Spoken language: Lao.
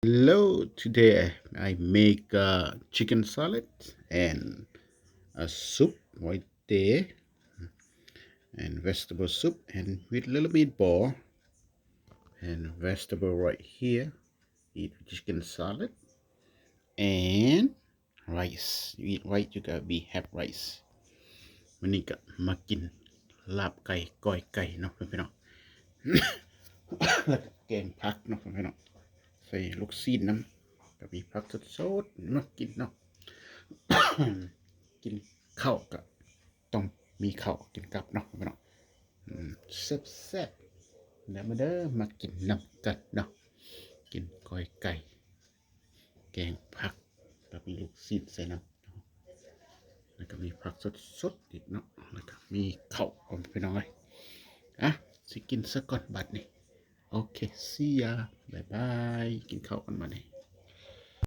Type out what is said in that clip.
Hello, today I make a chicken salad and a soup right there, and vegetable soup, and with little meatball and vegetable right here. Eat chicken salad and rice. You eat rice, you gotta be have rice. ມື້ນີ້ກໍມາກິນລາບໄກ່ ກ້ອຍໄກ່ເນາະ ພີ່ນ້ອງ ແລ້ວກໍແກງຜັກເນາະ ພີ່ນ້ອງ ໃສ່ລູກຊີ້ນນຳ ກໍມີຜັກສົດໆມາກິນເນາະ ກິນເຂົ້າກໍຕ້ອງມີເຂົ້າກິນກັບເນາະ ພີ່ນ້ອງ ອືມ ແຊບໆ ເດີມາເດີ ມາກິນນຳກັນເນາະ ກິນກ້ອຍໄກ່ ແກງຜັກ ແລ້ວມີລູກຊີ້ນໃສ່ນຳ ແລ້ວກໍມີຜັກສົດໆອີກເນາະ ແລ້ວກໍມີເຂົ້າ ພີ່ນ້ອງເອີຍ ອ່ະ ຊິກິນຊະກ່ອນບັດນີ້ ໂອເຄ see ya ບາຍບາຍ ກິນເຂົ້າກ່ອນບັດນີ້.